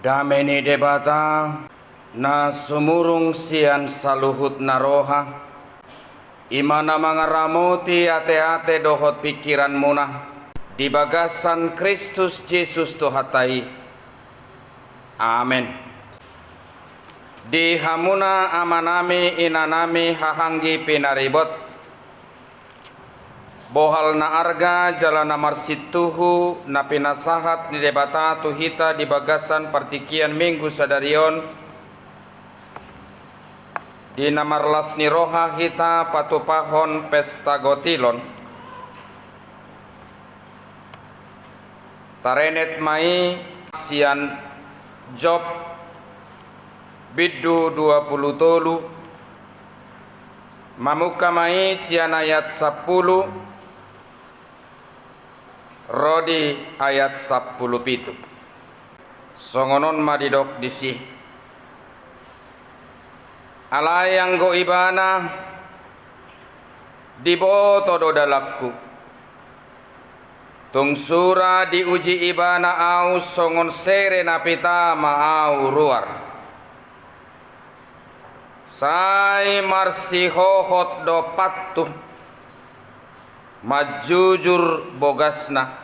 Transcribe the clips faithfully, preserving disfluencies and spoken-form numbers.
Dame ni Debata, na sumurung sian saluhutna roha, i ma na mangaramoti ateate dohot pingkiranmuna, di bagasan Kristus Jesus Tuhanta i. Amen. Di hamuna amanami, inanami, hahaanggi pinaribot, bohal na arga jala na marsintuhu na pinasahat ni Debata tu hita di bagasan partingkian Minggu sadari on, di na marlas ni roha hita patupahon pesta gotilon. Tarenet ma i sian Job bindu dua pulu tolu, mamungka ma i sian ayat sampulu ro di ayat sampulu pitu. Songon on ma didok disi: Alai anggo ibana, diboto do dalanku. Tung sura diuji ibana ahu, songon sere na pita ma ahu ruar. Sai marsihohot do pantu, manjujur bogasna.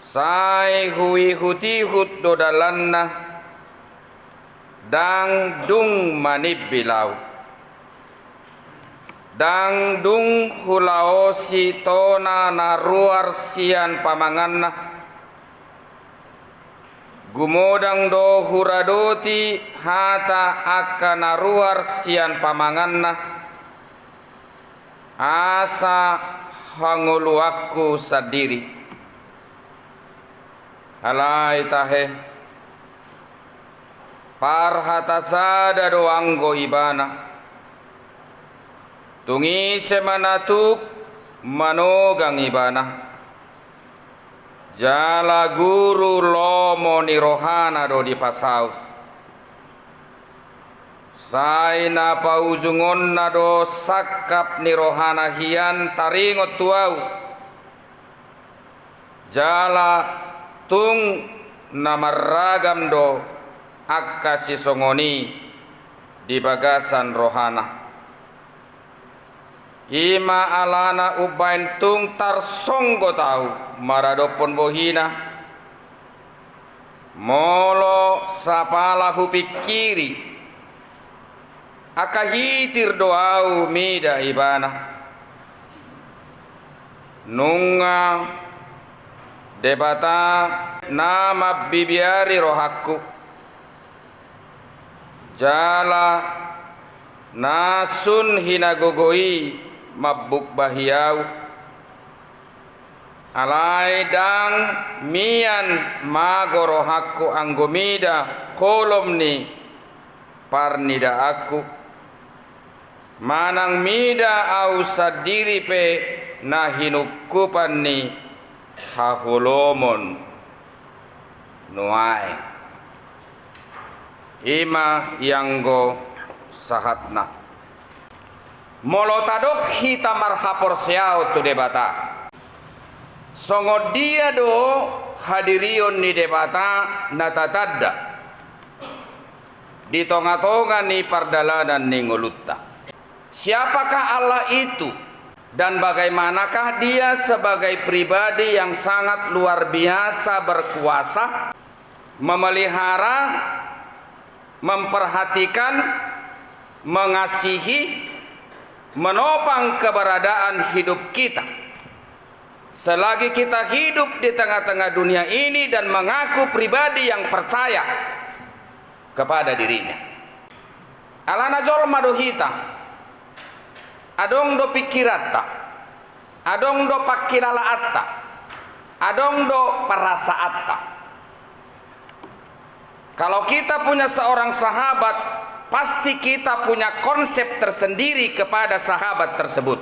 Sai huihut-ihut do dalanna, ndang dung manimbil ahu. Ndang dung hulaosi tona na ruar sian pamanganna. Gumodang do huradoti hata angka na ruar sian pamanganna, asa hangoluanku sandiri. Alai tahe, parhata sada do anggo ibana. Tung ise ma na tuk manogang ibana. Jala guru lomo ni rohana do dipasaut. Sai na paujungonna do sangkap ni rohana hian taringot tu ahu. Jala tung na marragam do angka sisongon i di bagasan rohana. I ma alana umbaen tung tarsonggot ahu maradophon bohina. Molo sapala hupingkiri, angka hitir do ahu mida ibana. Nunga Debata na mambibiari rohangku, jala na sun hinagogo i mambukbahi ahu. Alai ndang mian mago rohangku anggo mida holom ni parnidaanku. Manang mida ahu sandiri pe na hinungkupan ni haholomon nuaeng. I ma ianggo sahatna. Molo tadok hita marhaporseaon tu Debata, songon dia do hadirion ni Debata na tatanda di tonga-tonga ni pardalanan ni ngolunta? Siapakah Allah itu? Dan bagaimanakah Dia sebagai pribadi yang sangat luar biasa berkuasa, memelihara, memperhatikan, mengasihi, menopang keberadaan hidup kita? Selagi kita hidup di tengah-tengah dunia ini dan mengaku pribadi yang percaya kepada dirinya. Alana jolma do hita, adong do pingkiranta, adong do pangkilalaanta, adong do parasaanta. Kalau kita punya seorang sahabat, pasti kita punya konsep tersendiri kepada sahabat tersebut.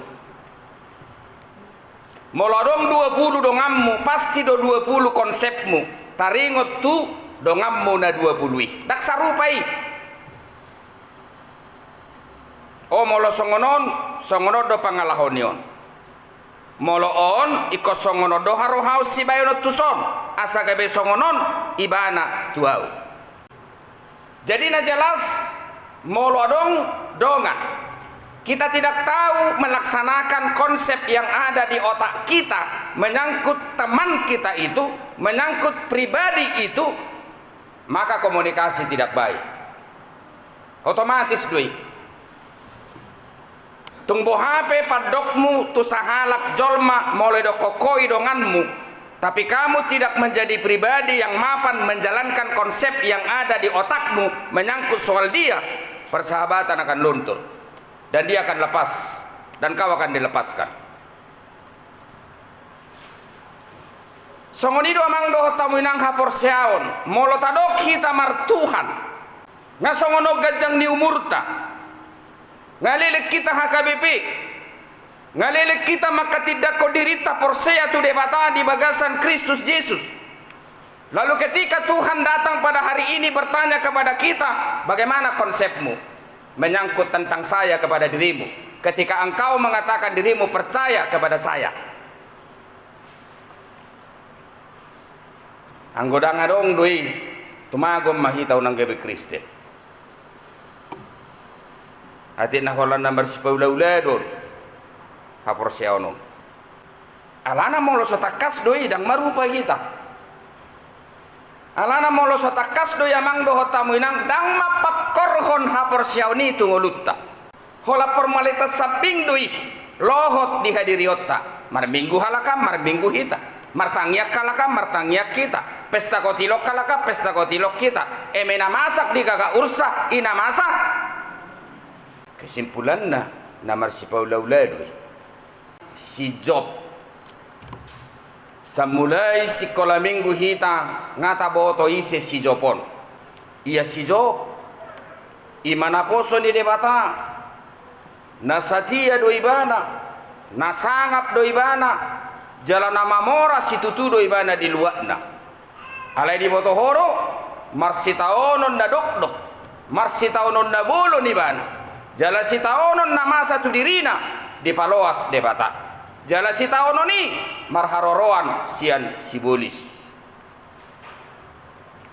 Molo adong dua pulu donganmu, pasti do dua pulu konsepmu taringot tu donganmu na dua pulu i. Ndang sarupa i. O, molo songon on, songon on do pangalaho ni on. Molo on, ingkon songon on do harohaon sibahenon tuson. asa gabe songon on ibana tu ahu. Jadi na jelas, molo adong dongan kita tidak tahu melaksanakan konsep yang ada di otak kita menyangkut teman kita itu, menyangkut pribadi itu, maka komunikasi tidak baik. Otomatis do i. Tung boha pe pandokmu tu sahalak jolma molo didokkon ho i donganmu, tapi kamu tidak menjadi pribadi yang mapan menjalankan konsep yang ada di otakmu menyangkut soal dia, persahabatan akan luntur. Dan dia akan lepas, dan kau akan dilepaskan. Songon i do amang dohot hamu inang haporseaon, molo tadok hita martuhan, nga songon on ganjang ni umurta, nga leleng hita H K B P, nga leleng hita manghatindanghon dirinta porsea tu Debata di bagasan Kristus Jesus. Lalu ketika Tuhan datang pada hari ini bertanya kepada kita, bagaimana konsepmu menyangkut tentang saya kepada dirimu, ketika engkau mengatakan dirimu percaya kepada saya? Anggo ndang adong do i, tumagon ma hita unang gabe Kristen. Atik na holan na marsipaulaula do haporseaon on. Alana molo so tangkas do i, ndang marupa hita. Alana molo so tangkas do i amang dohot hamu inang, ndang mapangkorhon haporseaon i tu ngolunta. Holan formalitas sambing do i, lohot di hadirionta. Marminggu halak an, marminggu hita. Martangiang halak an, martangiang hita. Pesta kotilon halak an, pesta kotilon hita. Eme na masak di gaga ursa, i na masa. Kesimpulanna, na marsipaulaula do i. Si Job. Sai mulai sikola minggu hita, nga taboto ise si Job on. Ia si Job, i ma naposo ni Debata, na satia do ibana, na sangap do ibana, jala na mamora situtu do ibana di luatna. Alai diboto ho do, marsitaonon na dokdok, marsitaonon na bolon ibana, jala sitaonon na masa tu dirina dipaloas Debata. Jala sitaonon i marharoroan sian sibolis.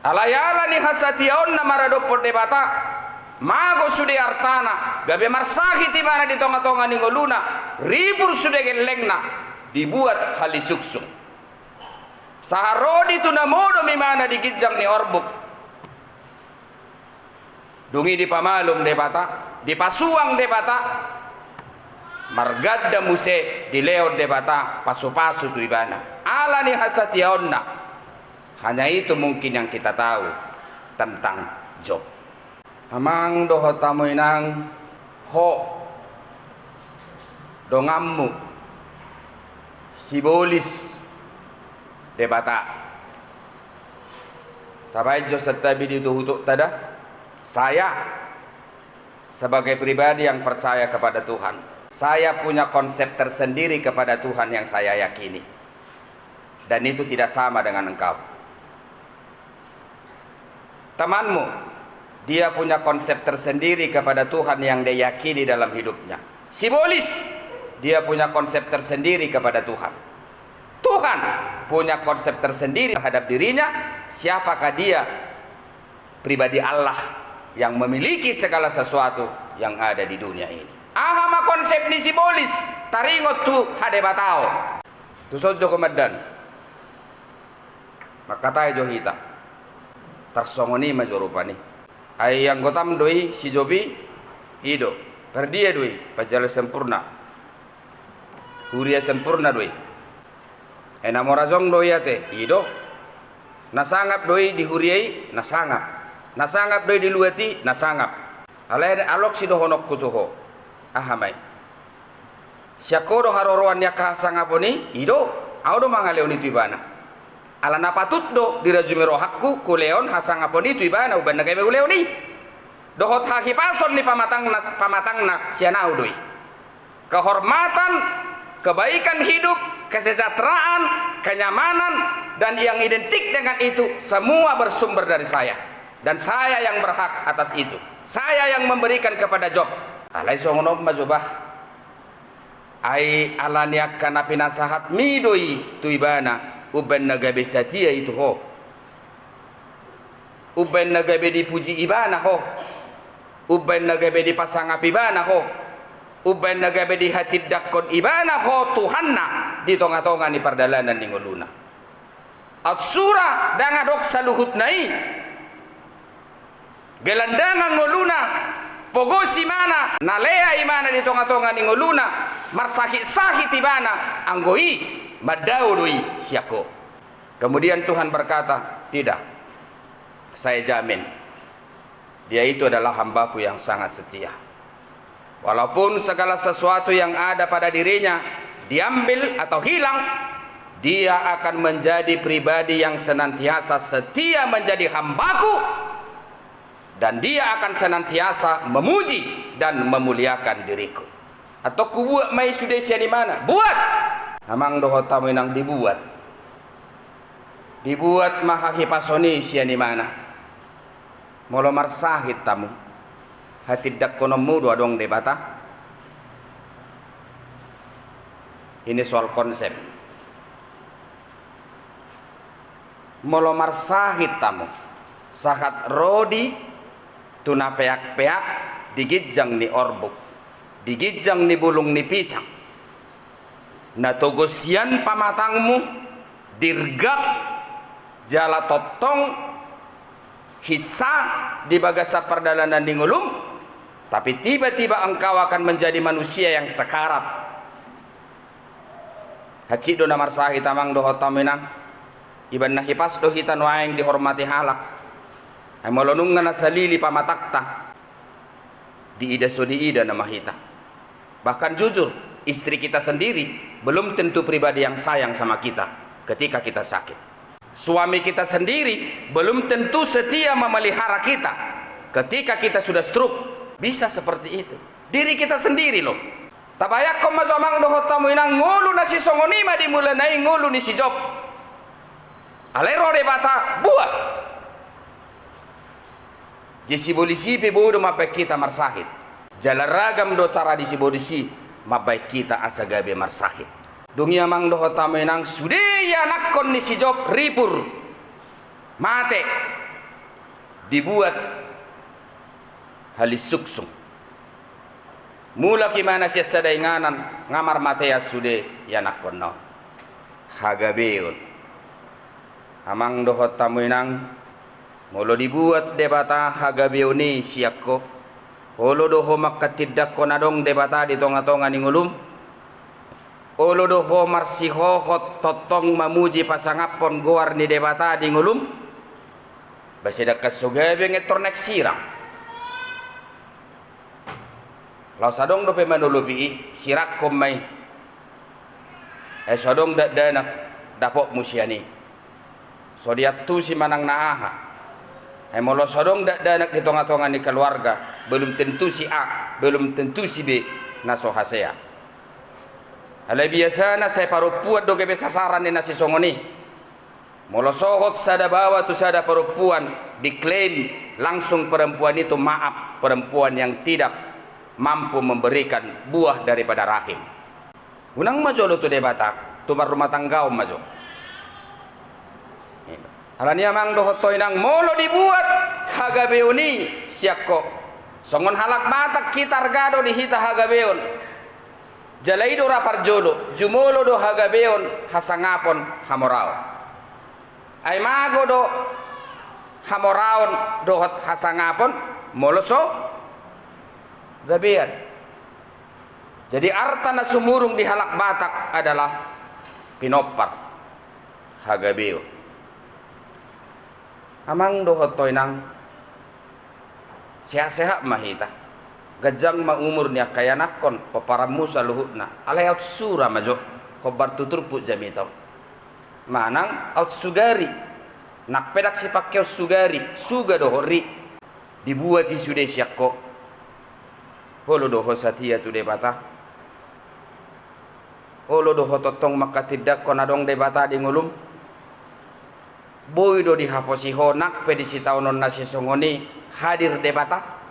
Alai ala ni hasatiaonna maradophon Debata, mago sude artana, gabe marsahit ibana di tongatonga ni ngoluna, ribur sude gellengna, dibuat halisungsung. Sahat ro do i tu na modom ibana di ginjang ni orbuk. Dung i dipamalum Debata, dipasuang Debata, marganda muse dilehon Debata pasupasu tu ibana. Ala ni hasatiaonna, hanya itu mungkin yang kita tahu tentang Job. Amang dohot hamu inang, ho, donganmu, sibolis Debata. Tabaen jo santabi di hutohutotta da. Saya sebagai pribadi yang percaya kepada Tuhan, saya punya konsep tersendiri kepada Tuhan yang saya yakini. Dan itu tidak sama dengan engkau. Temanmu, dia punya konsep tersendiri kepada Tuhan yang dia yakini dalam hidupnya. Sibolis, dia punya konsep tersendiri kepada Tuhan. Tuhan punya konsep tersendiri terhadap dirinya, siapakah dia, pribadi Allah yang memiliki segala sesuatu yang ada di dunia ini. Aha ma konsep ni sibolis taringot tu hadebataon? Tuson jo komandan. Mangkatai jo hita. Tarsongon i ma jo rupani. Ai anggotam do i si Job i, i do. Pardia do i, parjala sempurna. Huria sempurna do i. Ai na mora jong do i ate, i do. Na sangap do i di huria i, na sangap. Na sangap do i di luat i, na sangap. Alai along sidohononku tu ho. Aha ma i? Sian ho do haroroan ni angka hasangapon i, i do, ahu do mangalehon i tu ibana. Ala na patut do dirajumi rohangku hulehon hasangapon i tu ibana umbahen na gabe hulehon i. Dohot hahipason ni pamatangna, pamatangna sian ahu do i. Kehormatan, kebaikan hidup, kesejahteraan, kenyamanan, dan yang identik dengan itu semua bersumber dari saya. Dan saya yang berhak atas itu. Saya yang memberikan kepada Job. Alai songon on ma jo bah. Ai ala ni angka na pinasahatmi do i tu ibana, Umbaen na gabe satia i tu ho. Umbaen na gabe dipuji ibana ho. Umbaen na gabe dipasangap ibana ho. Umbaen na gabe dihatindangkon ibana ho Tuhanna di tonga-tonga ni pardalanan ni ngoluna. Aut sura ndang adong saluhutna i. Gelandangan ngoluna, pogos imana, na lea imana di tonga-tonga ni ngoluna, marsahit-sahit ibana, anggo i mandao do i sian ho. Kemudian Tuhan berkata, "Tidak, saya jamin, dia itu adalah hamba-Ku yang sangat setia." Walaupun segala sesuatu yang ada pada dirinya diambil atau hilang, dia akan menjadi pribadi yang senantiasa setia menjadi hamba-Ku, dan dia akan senantiasa memuji dan memuliakan diri-Ku. Antong hubuat ma i sude sian imana? Buat! Amang dohot hamu inang, dibuat. Dibuat ma hahipason i sian imana. Molo marsahit hamu, hatindangkononmu do adong Debata? Ini soal konsep. Molo marsahit hamu, sahat ro di tu na peak-peak di ginjang ni orbuk, di ginjang ni bulung ni pisang. Na togu sian pamatangmu, dirgak, jala tongtong hinsa di bagasan pardalanan ni ngolum, tapi tiba-tiba engkau akan menjadi manusia yang sekarat. Hansit do na marsahit amang dohot hamu inang, ibaen na hipas do hita nuaeng dihormati halak. Ai molo nunga na salili pamatangta, diida so diida nama hita. Bahkan jujur, istri kita sendiri belum tentu pribadi yang sayang sama kita ketika kita sakit. Suami kita sendiri belum tentu setia memelihara kita ketika kita sudah stroke. Bisa seperti itu. Diri kita sendiri loh. Tabayangkon ma jo amang dohot hamu inang, ngolu na sisongon i ma di mulana i ngolu ni si Job. Alai ro Debata, buat. Jadi sibolis i pe boi do mambaen hita marsahit. Jala ragam do cara di sibolis i mambaen hita asa gabe marsahit. Dung i amang dohot hamu inang, sude ianakhon ni si Job ripur, mate, dibuat halinsungsung. Mulak imana sian sada inganan, nga marmatean sude ianakhonna on. Hagabeon. Amang dohot hamu inang, molo dibuat Debata hagabeon i sian ho, olo do ho manghatindangkon adong Debata di tonga-tonga ni ngolum? Olo do ho marsihohot tongtong mamuji pasangaphon goar ni Debata di ngolum? Ba sedangkan so gabe ngettor naeng sirang. Laos adong dope manolopi i, sirangkon ma i. Ai so adong dakdanak dapotmu sian i, so diantusi manang na aha. Ai molo so adong dakdanak di tonga-tonga ni keluarga, belum tentu si A, belum tentu si B na so hasea. Alai biasana sai parompuan do gabe sasaran ni na sisongon i. Molo sohot sada baoa tu sada parompuan, diklaim langsung perempuan itu, maaf, perempuan yang tidak mampu memberikan buah daripada rahim. Unang ma jolo tu Debata, tu marrumatanggaon ma jo. Alani i amang dohot ho inang, molo dibuat hagabeon i sian ho, songon halak Batak hita, arga do di hita hagabeon. Jala i do ra parjolo, jumolo do hagabeon, hasangapon, hamoraon. Ai mago do hamoraon dohot hasangapon molo so gabean. Jadi arta na sumurung di halak Batak adalah pinompar, hagabeon. Amang dohot ho inang, sehat-sehat ma hita. Ganjang ma umur ni angka ianakhon, pomparanmu saluhutna. Alai aut sura ma jo hombar tu turpuk jamita on. Manang aut sugari. Nang pe ndang sipangkeon sugari, suga dohot ri. Dibuat i sude sian ho, olo do ho satia tu Debata? Olo do ho tongtong manghatindangkon adong Debata di ngolum? Boi do dihaposi ho nang pe di sitaonon na sisongon i hadir Debata?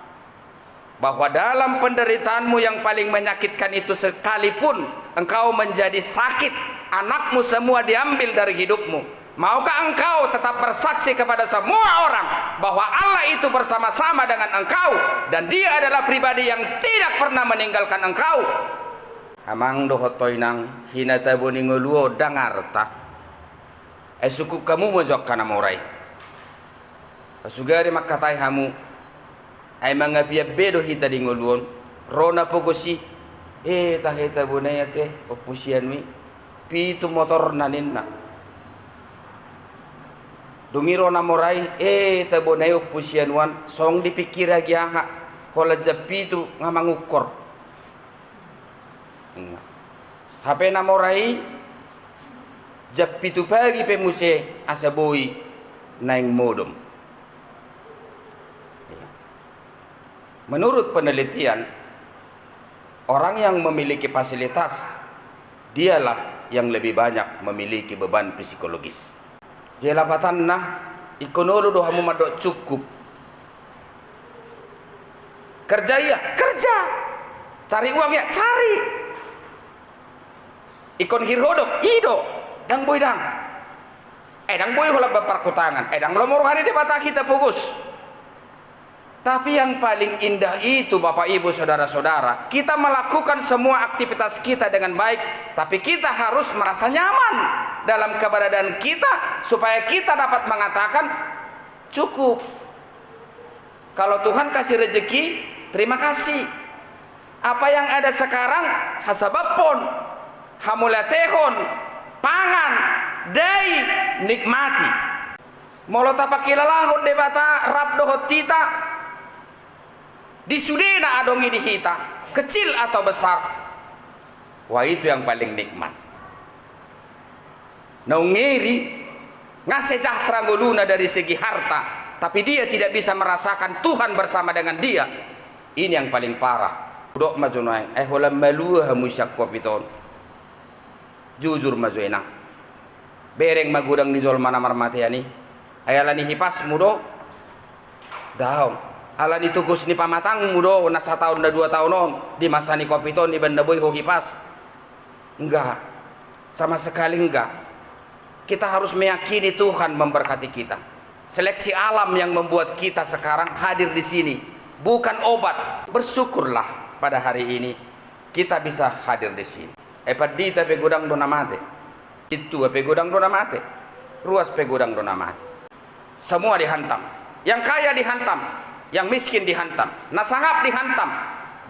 Bahwa dalam penderitaanmu yang paling menyakitkan itu, sekalipun engkau menjadi sakit, Anakmu semua diambil dari hidupmu. Maukah engkau tetap bersaksi kepada semua orang bahwa Allah itu bersama-sama dengan engkau dan Dia adalah pribadi yang tidak pernah meninggalkan engkau? Amang dohot inang, hinatabo ni ngolu on ndang arta. Ai sungkun hamu ma jo angka na mora i. Pasugari mangkatai hamu. Ai mangapian be do hita di ngolu on. Ro na pogos i. E, tahe tabo na i ate, ompu si anu i. Pitu motorna ninna. Dung i ro na mora i, e, tabo na i ompu si anuan, songon dipikiri agi aha. Holan jam pitu nga mangukkor. Hape na mora i, jam pitu pagi pe muse asa boi naeng modom. Menurut penelitian, orang yang memiliki fasilitas, dialah yang lebih banyak memiliki beban psikologis. Jadi lapatanna, ingkon olo do hamu mandok cukup. Kerja iya, kerja. Cari uang iya, cari. Ingkon hir hodok, i do. Ndang boi ndang. E, ndang boi holan bahen parhutangan. E, ndang lomo roha ni Debata hita pogos. Tapi yang paling indah itu, Bapak, Ibu, saudara-saudara, kita melakukan semua aktivitas kita dengan baik, tapi kita harus merasa nyaman dalam keberadaan kita, supaya kita dapat mengatakan, "Cukup." Kalau Tuhan kasih rezeki, terima kasih. Apa yang ada sekarang, hasabamhon, hamauliatehon, pangan, dai, nikmati. Molo tapangkilalahon Debata rap dohot hita, di sudena adong i di hita, kecil atau besar, wah, itu yang paling nikmat. Naung ngeri, nga sejahtera ngoluna dari segi harta, tapi dia tidak bisa merasakan Tuhan bersama dengan dia. Ini yang paling parah. Hudok ma jo nuaeng, e, holan malua hamu sian Covid on. Jujur ma jo, inang. Bereng ma godang ni jolma na marmatean i. Ai ala ni hipasmu do? Daong. Ala ni togos ni pamatangmu do na sataon na dua taon on, di masa ni Covid on, ibaen na boi ho hipas? Enggak. Sama sekali enggak. Kita harus meyakini Tuhan memberkati kita. Seleksi alam yang membuat kita sekarang hadir di sini bukan obat. Bersyukurlah pada hari ini kita bisa hadir di sini. E, pandita pe godang do na mate. Sintua pe godang do na mate. Ruas pe godang do na mate. Semua dihantam. Yang kaya dihantam, yang miskin dihantam, na sangap dihantam.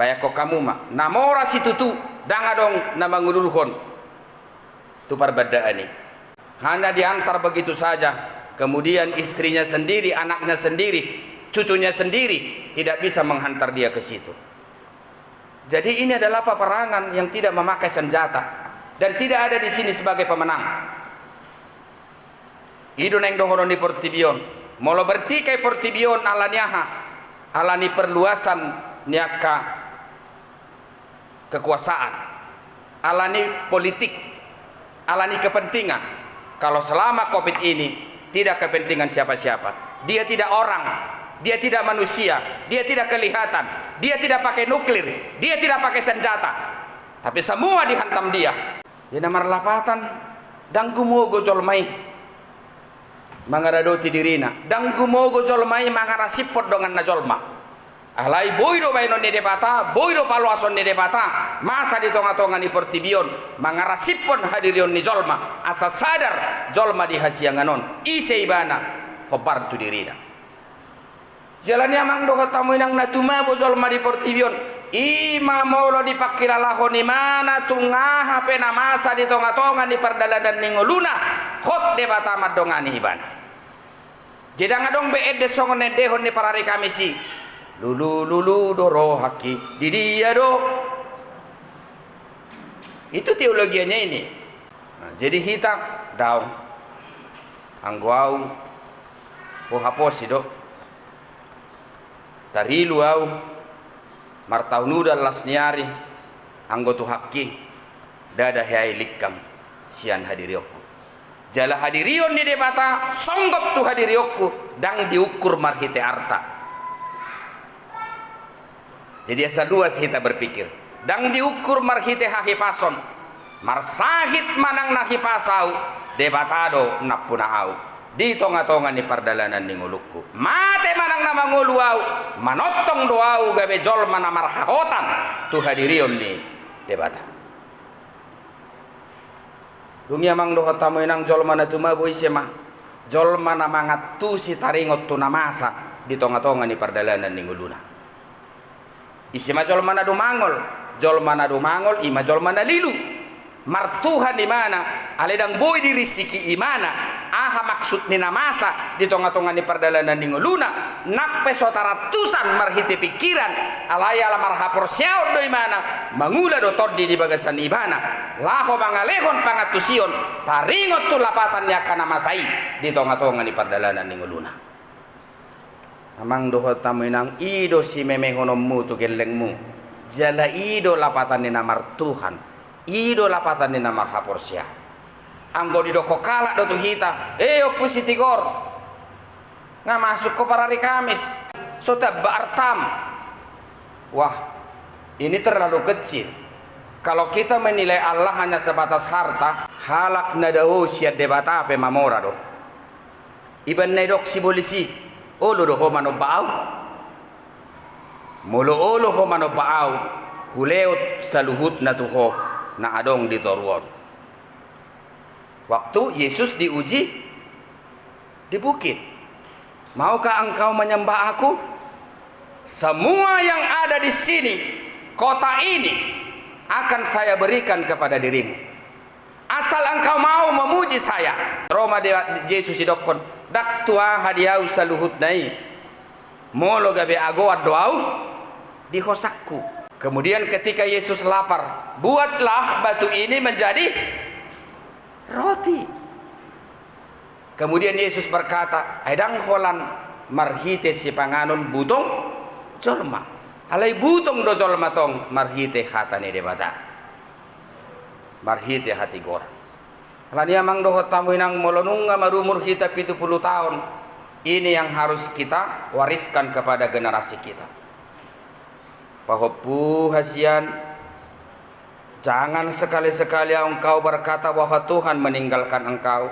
Bayangkon hamu ma, na mora situtu, ndang adong na mangululhon tu parbandaan i. Hanya diantar begitu saja. Kemudian istrinya sendiri, anaknya sendiri, cucunya sendiri tidak bisa menghantar dia ke situ. Jadi ini adalah peperangan yang tidak memakai senjata dan tidak ada di sini sebagai pemenang. I do naeng dohonon ni portibi on. Molo bertikai portibi on ala ni aha? Ala ni perluasan ni angka kekuasaan, ala ni politik, ala ni kepentingan. Kalau selama Covid ini tidak kepentingan siapa-siapa, dia tidak orang, dia tidak manusia, dia tidak kelihatan, dia tidak pakai nuklir, dia tidak pakai senjata, tapi semua dihantam dia. Jadi na marlapatan, ndang gumogo jolma i mangaradoti dirina, ndang gumogo jolma i mangarasiphon donganna jolma. Alai boi do baenon ni Debata, boi do paloason ni Debata, masa di tonga-tonga ni portibi on, mangarasiphon hadirion ni jolma, asa sadar jolma di hasiangan on, ise ibana, hombar tu dirina. Jala ni amang dohot hamu inang, na tumabo jolma di portibi on, i ma molo dipangkilalahon ibana tung aha pe na masa di tonga-tonga ni pardalanan ni ngoluna, hot Debata mandongani ibana. Jadi ndang adong be ende songon na endehon ni parari Kamis i. Lulu, lulu do rohangki, di dia do? Itu teologianya ini. Nah, jadi hita daong. Anggo au, huhaposi do. Tarilu au, martaon udan las ni ari, anggo Tuhanki, ndada hea i lingkang sian hadirionku. Jala hadirion ni Debata songgop tu hadirionku, ndang diukur marhite arta. Jadi asa luas hita berpikir. Ndang diukur marhite hahipason. Marsahit manang na hipas ahu, Debata do nampuna ahu di tongatonga ni pardalanan ni ngolungku. Mate manang na mangolu ahu, manongtong do ahu gabe jolma na marhahotan tu hadirion ni Debata. Dung i amang dohot hamu inang, jolma na tumabo ise ma? Jolma na mangantusi taringot tu na masa di tongatonga ni pardalanan ni ngoluna. Ise ma jolma na dumangol? Jolma na dumangol i ma jolma na lilu. Martuhan ibana, alai ndang boi dirisiki ibana aha maksud ni na masa di tongatonga ni pardalanan ni ngoluna. Nang pe so tarantusan marhite pingkiran, alai ala marhaporseaon do ibana, mangula do tondi di bagasan ibana laho mangalehon pangantusion taringot tu lapatan ni angka na masa i di tongatonga ni pardalanan ni ngoluna. Amang dohot hamu inang, i do simemehononmu tu gellengmu. Jala i do lapatan ni na martuhan, i do lapatan ni na marhaporseaon. Anggo didok halak do tu hita, "Eh, Ompu Sitigor, nga masuk ho parari Kamis, so tamba artam." Wah, ini terlalu kecil. Kalau kita menilai Allah hanya sebatas harta, halak na dao sian Debata pe mamora do. Ibana didok sibolis i, "Olo do ho manomba ahu? Molo olo ho manomba ahu, hulehon saluhutna tu ho na adong di toru on." Waktu Yesus diuji di bukit, "Maukah engkau menyembah Aku? Semua yang ada di sini, kota ini, akan Saya berikan kepada dirimu. Asal engkau mau memuji Saya." Ro ma Dewa-, Yesus didokkon, "Ndang tu aha di ahu saluhutna i, molo gabe agoan do ahu di hosangku." Kemudian ketika Yesus lapar, "Buatlah batu ini menjadi roti." Kemudian Yesus berkata, "Ai ndang holan marhite sipanganon butong jolma, alai butong do jolma tong marhite hata ni Debata, marhite hatigoran." Alani i amang dohot hamu inang, molo nunga marumur hita pitu pulu taon, ini yang harus kita wariskan kepada generasi kita. Pahompu hasian, jangan sekali-sekali engkau berkata bahwa Tuhan meninggalkan engkau.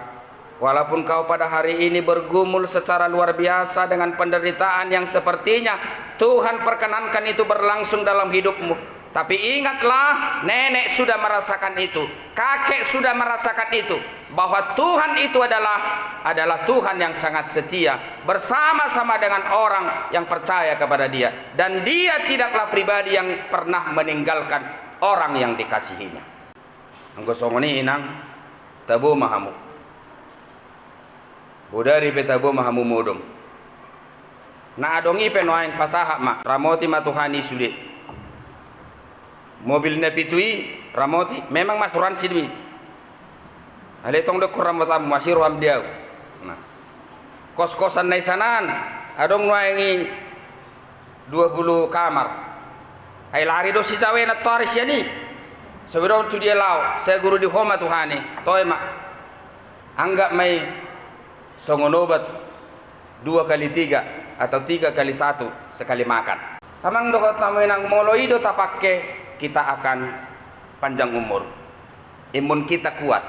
Walaupun kau pada hari ini bergumul secara luar biasa dengan penderitaan yang sepertinya Tuhan perkenankan itu berlangsung dalam hidupmu, tapi ingatlah, nenek sudah merasakan itu, kakek sudah merasakan itu, bahwa Tuhan itu adalah, adalah Tuhan yang sangat setia bersama-sama dengan orang yang percaya kepada Dia. Dan Dia tidaklah pribadi yang pernah meninggalkan orang yang dikasihinya. Anggo songon i inang, tabo ma hamu. Bodari pe tabo ma hamu modom. Na adong i pe nuaeng pasahat ma, ramoti ma Tuhan i sude. Mobil na pitu i ramoti, memang ma asuransi do i. Alai tong do ingkon ramotanmu, asi roham di ahu. Nah. Kos-kosan na i sian an, adong nuaeng i dua pulu kamar. Ai lari do si Jawa i nantoari sian i. Sai didok tu dia laho, sai guru di ho ma Tuhan i, toe ma. Anggap ma i songon obat dua kali tiga atau tiga kali satu sekali makan. Amang dohot hamu inang, molo i do tapangke, kita akan panjang umur. Imun kita kuat.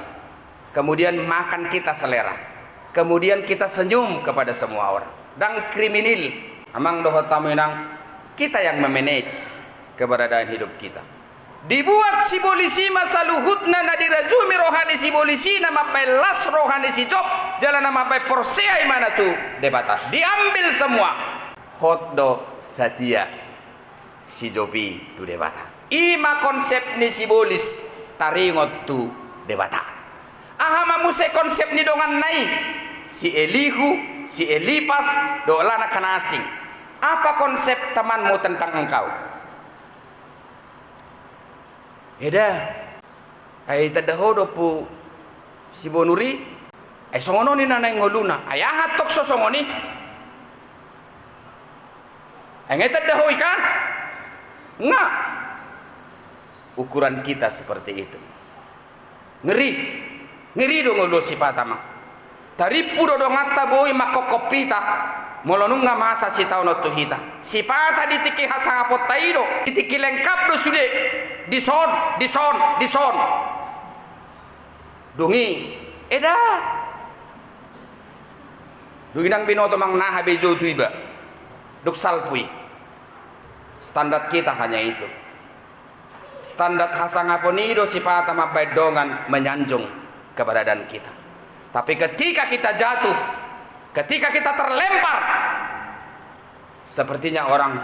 Kemudian makan kita selera. Kemudian kita senyum kepada semua orang. Ndang kriminal. Amang dohot hamu inang, kita yang memanage keberadaan hidup kita. Dibuat sibolis i ma saluhutna na dirajumi roha ni sibolis i, na mambahen las roha ni si Job, jala na mambahen porsea ibana tu Debata. Diambil semua. Hot do satia si Job i tu Debata. I ma konsep ni sibolis taringot tu Debata. Aha ma muse konsep ni donganna i? Si Elihu, si Elipas, dohot laho angka na asing. Apa konsep temanmu tentang engkau? Eda. Ai tanda ho do Ompu si Bonur i? Ai songon on i na naeng ngoluna. Ai aha antong so songon i? Ai nga i tanda ho i kan? Nga. Ukuran kita seperti itu. Ngeri. Ngeri do ngolu sipata, amang. Tarimpu do donganta boi mangkophop hita, molo nunga masa sitaonon tu hita. Sipata di tingki hasangaponta i do, di tingki lengkap do sude. Dison, dison, dison. Dung i, eda. Dung i ndang binoto manang na habejo tu iba. Dung salpu i. Standar kita hanya itu. Standar hasangapon i do sipata mambaen dongan menyanjung keberadaan kita. Tapi ketika kita jatuh, ketika kita terlempar, sepertinya orang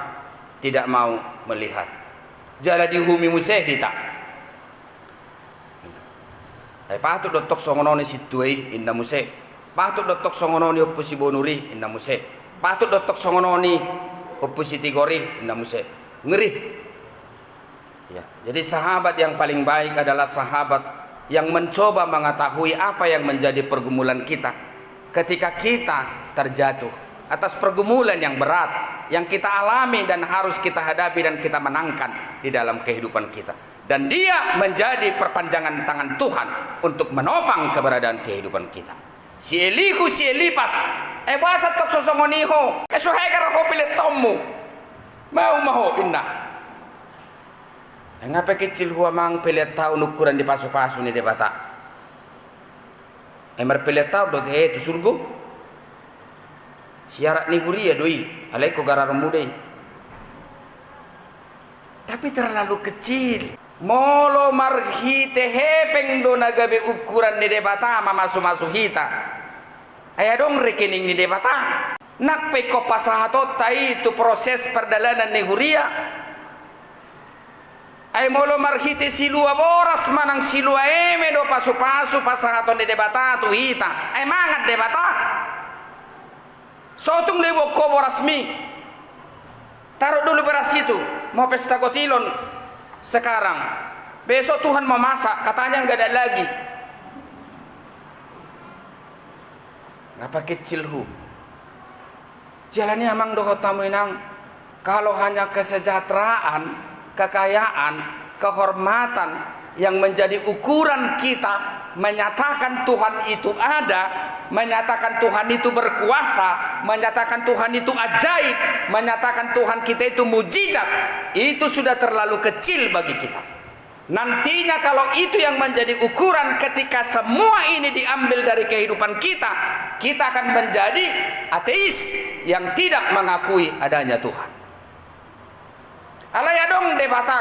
tidak mau melihat. Jala diuhumi muse hita. Ai patut do tong songon on i sintua i, inna muse. Patut do tong songon on i ompu si Bonur i, inna muse. Patut do tong songon on i ompu si Tigor i, inna muse. Ngeri. Ya, jadi sahabat yang paling baik adalah sahabat yang mencoba mengetahui apa yang menjadi pergumulan kita ketika kita terjatuh atas pergumulan yang berat yang kita alami dan harus kita hadapi dan kita menangkan di dalam kehidupan kita. Dan dia menjadi perpanjangan tangan Tuhan untuk menopang keberadaan kehidupan kita. Si Elihu, si Elipas, eh, boasa tong so songon i ho, eh, so hegar ho peletaonmu. Mau ma ho, inna. Eh, nga pe kecil hu amang peletaon ukuran ni pasupasu ni Debata. Eh, marpeletaon do tehe tu surgo. Syarat ni huria do i, alai ingkon gararan muda i. Tapi terlalu kecil. Molo marhite hepeng do na gabe ukuran ni Debata mamasumasu hita, ai adong rekening ni Debata. Nang pe ingkon pasahatonta i tu proses pardalanan ni huria. Ai molo marhite silua boras manang silua eme do pasupasu pasahaton ni Debata tu hita, ai mangan Debata. Sotung do iboan ho borasmi. Taruh dulu beras itu, mau pesta kotilon sekarang. Besok Tuhan mau masak, katanya nggak ada lagi. Nga pe kecil hu. Jala ni amang dohot hamu inang, kalau hanya kesejahteraan, kekayaan, kehormatan yang menjadi ukuran kita menyatakan Tuhan itu ada, menyatakan Tuhan itu berkuasa, menyatakan Tuhan itu ajaib, menyatakan Tuhan kita itu mujizat, itu sudah terlalu kecil bagi kita. Nantinya kalau itu yang menjadi ukuran ketika semua ini diambil dari kehidupan kita, kita akan menjadi ateis yang tidak mengakui adanya Tuhan. Alai adong Debata,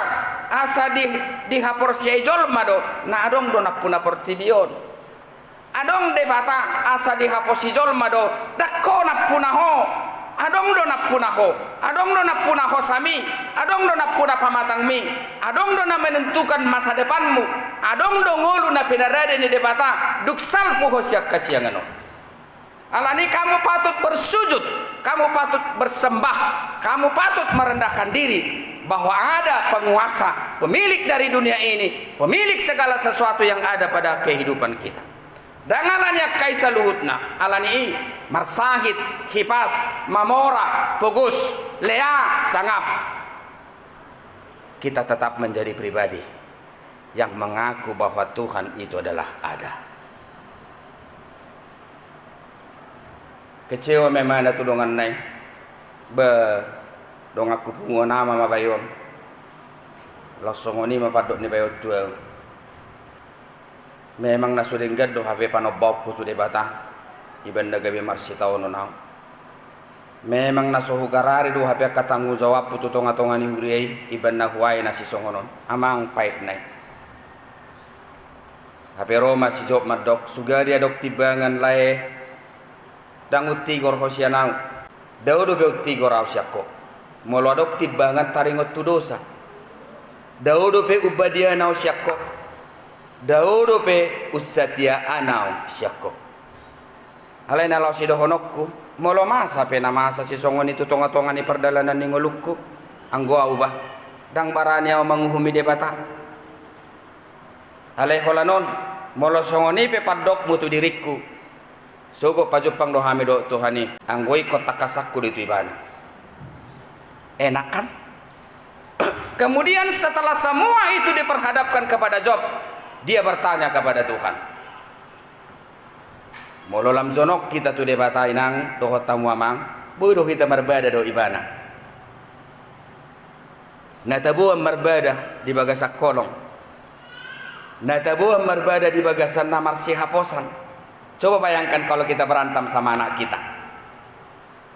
asa di, dihaporseai jolma do na adong do nampuna portibi on. Adong Debata asa dihaposi jolma do, ndang ho nampuna ho. Adong do nampuna ho, adong do nampuna hosami, adong do nampuna pamatangmi, adong do na menentukan masa depanmu, adong do ngolu na pinarade ni Debata, dung salpu ho sian hasiangan on. Alani kamu patut bersujud, kamu patut bersembah, kamu patut merendahkan diri bahwa ada penguasa, pemilik dari dunia ini, pemilik segala sesuatu yang ada pada kehidupan kita. Ndang alani angka i saluhutna, alani i marsahit, hipas, mamora, pogos, lea, sangap. Kita tetap menjadi pribadi yang mengaku bahwa Tuhan itu adalah ada. Kecewa ma ibana tu donganna i. Ba, donganku, punguan ama ma bayo on. Laos songon i ma pandok ni bayo on tu ahu. Memang na so denggan do hape panombaonku tu Debata, ibana gabe marsitaonon ahu. Memang na so hugarari do hape angka tanggung jawabku tu tongatonga ni huria i, ibana huae na sisongon on. Amang, paitna i. Hape ro ma si Job mandok, sugari adong timbangan lae, ndang untigor ho sian ahu. Dao dope untigor ahu sian ho. Molo adong timbangan taringot tu dosa, dao dope umbadiaan ahu sian ho. Dao dope unsatiaan ahu sian ho. Alai na laos sidohononku, molo masa pe na masa sisongon i tu tongatonga ni pardalanan ni ngolungku, anggo ahu bah, ndang barani ahu manguhumi Debata. Alai holan on, molo songon i pe pandokmu tu diringku, sogot pajumpang do hami dohot Tuhan i, anggo ingkon tangkasangku do i tu ibana. Enak kan? Kemudian setelah semua itu diperhadapkan kepada Job, dia bertanya kepada Tuhan. Molo lam jonok hita tu Debata inang dohot hamu amang, boi do hita marbada dohot ibana. Na taboan marbada di bagasan holong. Na taboan marbada di bagasan na marsihaposan. Coba bayangkan kalau kita berantem sama anak kita.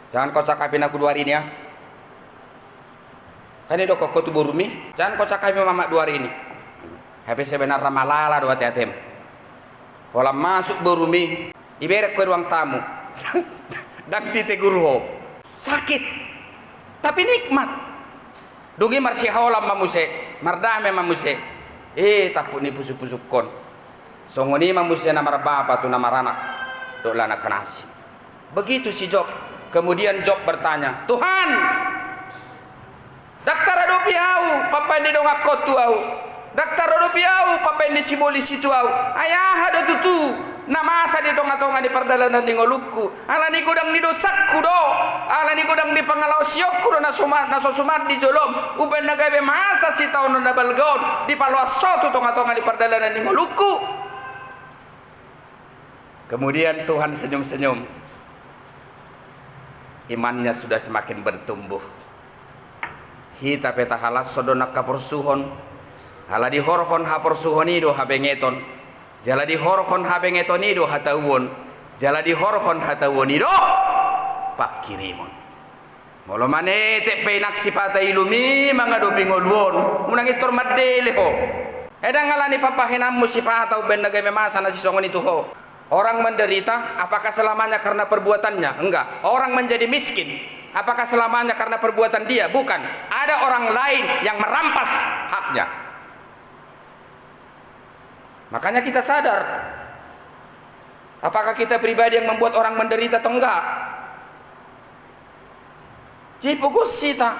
Jangan kau cakapi aku dua hari ini ya. Kan didok ho tu borumi, jangan kau cakapi mamak dua hari ini. Hape sebenarna malala do ate-atem. Holan masuk borumi, iberek ho i ruang tamu. Ndang ditegur ho. Sakit. Tapi nikmat. Dung i marsihaolan ma muse, mardame ma muse. Eh, tampuk ni pusuk-pusukkon. Songon i ma muse na marbapa tu na maranak. Dohot na asing. Begitu si Job. Kemudian Job bertanya, "Tuhan, ndang taradopi ahu pambaen ni donganhon tu ahu. Ndang taradopi ahu pambaen ni sibolis i tu ahu. Ai aha do tutu na masa di tonga-tonga ni pardalanan ni ngolungku? Ala ni godang ni dosangku do, ala ni godang ni pangalaosionku do na suma-, na so suman di jolom, umbaen na gabe masa sitaonon na balga on, dipaloas ho tu tonga-tonga ni pardalanan ni ngolungku." Kemudian Tuhan senyum-senyum. Imannya sudah semakin bertumbuh. Hita pe tahalashon do nangkin haporsuhon. Ala dihorhon haporsuhon i do habengeton. Jala dihorhon habengeton i do hatauon. Jala dihorhon hatauon i do pangkirimon. Molo manetek pe inang sipata ilum i mangadopi ngolu on, unang intor mandele ho. Ai ndang ala ni pambahenanmu sipata umbaen na gabe masa na sisongon i tu ho. Orang menderita, apakah selamanya karena perbuatannya? Enggak. Orang menjadi miskin, apakah selamanya karena perbuatan dia? Bukan. Ada orang lain yang merampas haknya. Makanya kita sadar, apakah kita pribadi yang membuat orang menderita atau enggak? Jadi pogos hita,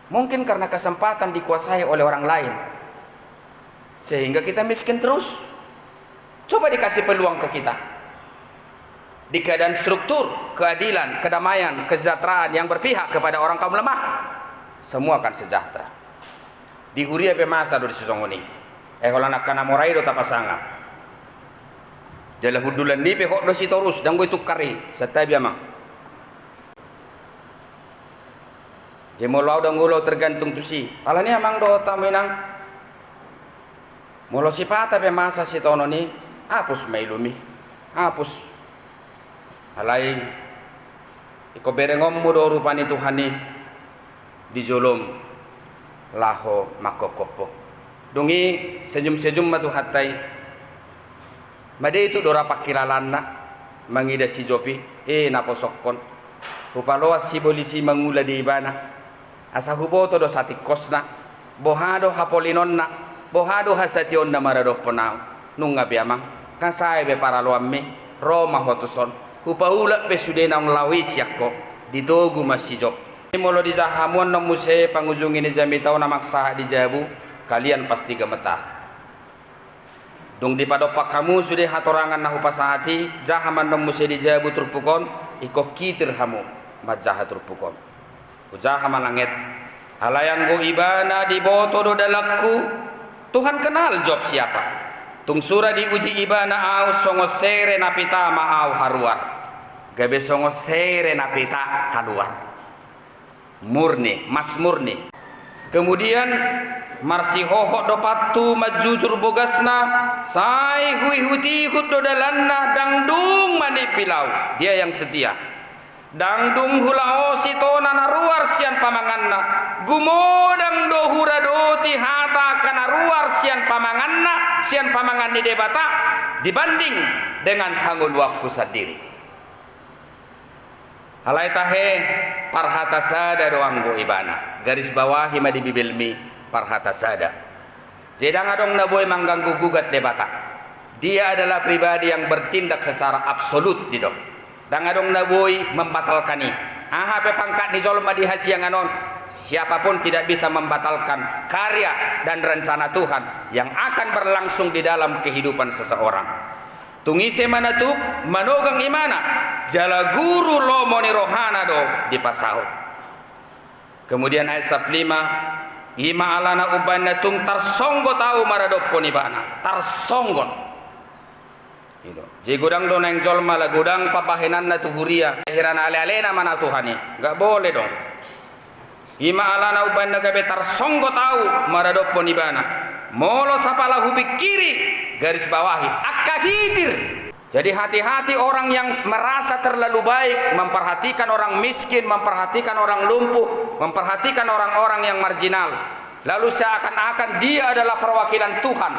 mungkin karena kesempatan dikuasai oleh orang lain, sehingga kita miskin terus. Coba dikasih peluang ke kita. Di keadaan struktur, keadilan, kedamaian, kesejahteraan yang berpihak kepada orang kaum lemah, semua akan sejahtera. Di huria pe masa do disisongon i. Eh, holan angka na mora i do tapasangap. Jala hundulan ni i pe hot do sitorus, ndang boi tukar i, santabi amang. Jadi molo au ndang olo tergantung tusi. Alani amang dohot hamu inang. Molo sipata pe masa sitaonon i, hapus ma ilum i. Hapus. Alai ingkon berengonmu do rupa ni Tuhan i di jolom laho manghophop ho. Dung i senyum-senyum ma Tuhanta i. Madai tu do ra pangkilalaanna mangida si Job i, eh, naposokkon. Hupaloas sibolis i mangula di ibana. Asa huboto do satingkosna, boha do hapolinonna, boha do hasatiaonna maradophon ahu. Nunga be amang, nga sae be paraloanmi, ro ma ho tuson. Hupaulak pe sude naung laho i sian ho. Ditogu ma si Job. Molo dijaha hamu annon muse pangujungi ni jamita on na mangsahat di jabu, kalian pasti gemetar. Dung dipadompak hamu sude hatorangan na hupasahat i, jaha ma annon muse di jabu turpuk on, ingkon kitir hamu manjaha turpuk on. Hujaha ma langet. Alai anggo ibana diboto do dalanku, Tuhan kenal Job siapa. Tung sura diuji ibana ahu songon sere na pita ma ahu haruar. Gabe songon sere na pita kaluar. Murni, mas murni. Kemudian marsihohot do pantu, manjujur bogasna, sai huihut-ihut do dalanna, ndang dung manimpil ahu. Dia yang setia. Ndang dung hulaosi tona na ruar sian pamanganna. Gumodang do huradoti hata angka na ruar sian pamanganna, sian pamangan ni Debata, dibanding dengan hangoluanku sandiri. Alai tahe, parhata sada do anggo ibana. Garis bawahi ma di bibelmi, parhata sada. Jadi ndang adong na boi mangganggu gugat Debata. Dia adalah pribadi yang bertindak secara absolut, didok. Ndang adong na boi membatalkan i. Aha pe pangkat ni jolma di hasiangan on, siapapun tidak bisa membatalkan karya dan rencana Tuhan yang akan berlangsung di dalam kehidupan seseorang. Tung ise ma na tuk manogang imana, jala guru lomo ni rohana do dipasaut. Kemudian ayat sampulu lima, i ma alana umbaen na tung tarsonggot ahu maradophon ibana, tarsonggot. I do. Jadi godang do naeng jolma ala godang pambahenanna tu huria, hira na ale-alena ma na Tuhan i. Nggak boleh dong. I ma alana umbaen na gabe tarsonggot ahu maradophon ibana. Molo sapala hupikiri, garis bawahi, angka hitir. Jadi hati-hati orang yang merasa terlalu baik, memperhatikan orang miskin, memperhatikan orang lumpuh, memperhatikan orang-orang yang marginal. Lalu seakan-akan dia adalah perwakilan Tuhan.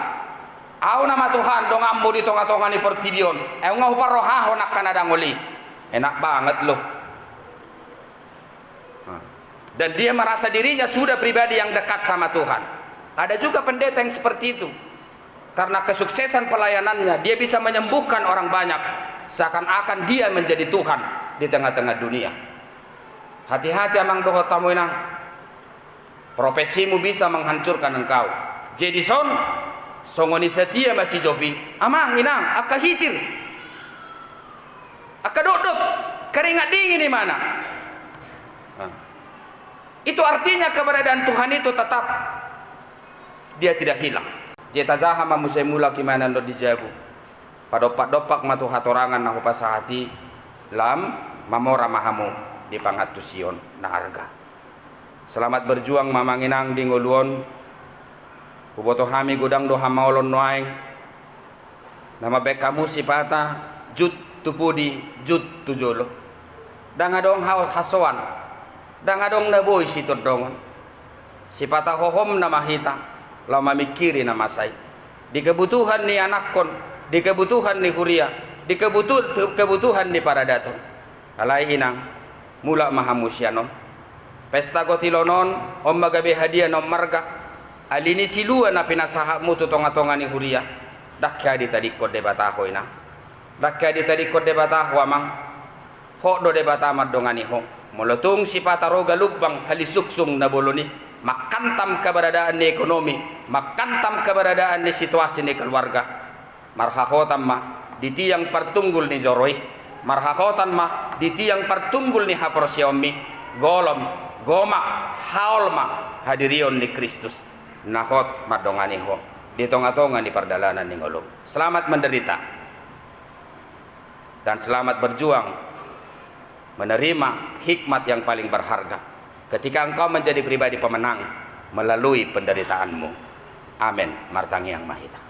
Au nama Tuhan donganmu di tonga-tonga ni portibi on. Au nga huparrohahon angka na dangol i. Enak banget loh. Dan dia merasa dirinya sudah pribadi yang dekat sama Tuhan. Ada juga pendeta yang seperti itu. Karena kesuksesan pelayanannya, dia bisa menyembuhkan orang banyak. Seakan-akan dia menjadi Tuhan di tengah-tengah dunia. Hati-hati amang dohot hamu inang. Profesimu bisa menghancurkan engkau. Jadi son, songon i setia ma si Job i. Amang, inang, angka hitir. Angka dotdot, keringat dingin imana. Nah. Itu artinya keberadaan Tuhan itu tetap. Dia tidak hilang. Jadi tajaha ma muse mulak imana dohot di jabu. Padompak-dompak ma tu hatorangan na hupasahat i, lam mamora ma hamu di pangantusion na arga. Selamat berjuang ma amang inang di ngolu on. Huboto hami godang do hamaolon nuaeng. Na mambaen hamu sipata jut tu pudi, jut tu jolo. Ndang adong hao hasoan, ndang adong na boi sitondongon. Sipata hohom nama hita, laho mamingkiri na masa i. Di kebutuhan ni anakkon, di kebutuhan ni huria, di kebutu-, kebutuhan ni paradaton. Alai inang, mulak ma hamu sian on. Pesta gotilon on, on ma gabe hadia na ummarga. Ali ni silua na pinasahatmu tu tonga-tonga ni huria. Ndang hea ditadingkon Debata ho inang. Ndang hea ditadingkon Debata ho amang. Hot do Debata mandongani ho. Molo tung sipata ro galumbang halisungsung na bolon i. Manghantam keberadaan ni ekonomi. Manghantam keberadaan ni situasi ni keluarga. Marhahotan ma di tiang partunggul ni joro i, marhahotan ma di tiang partunggul ni haporseaonmi, golom, gomak, haol ma hadirion ni Kristus, na hot mandongani ho di tonga-tonga ni pardalanan ni ngolum. Selamat menderita. Dan selamat berjuang menerima hikmat yang paling berharga ketika engkau menjadi pribadi pemenang melalui penderitaanmu. Amen. Martangiang ma hita.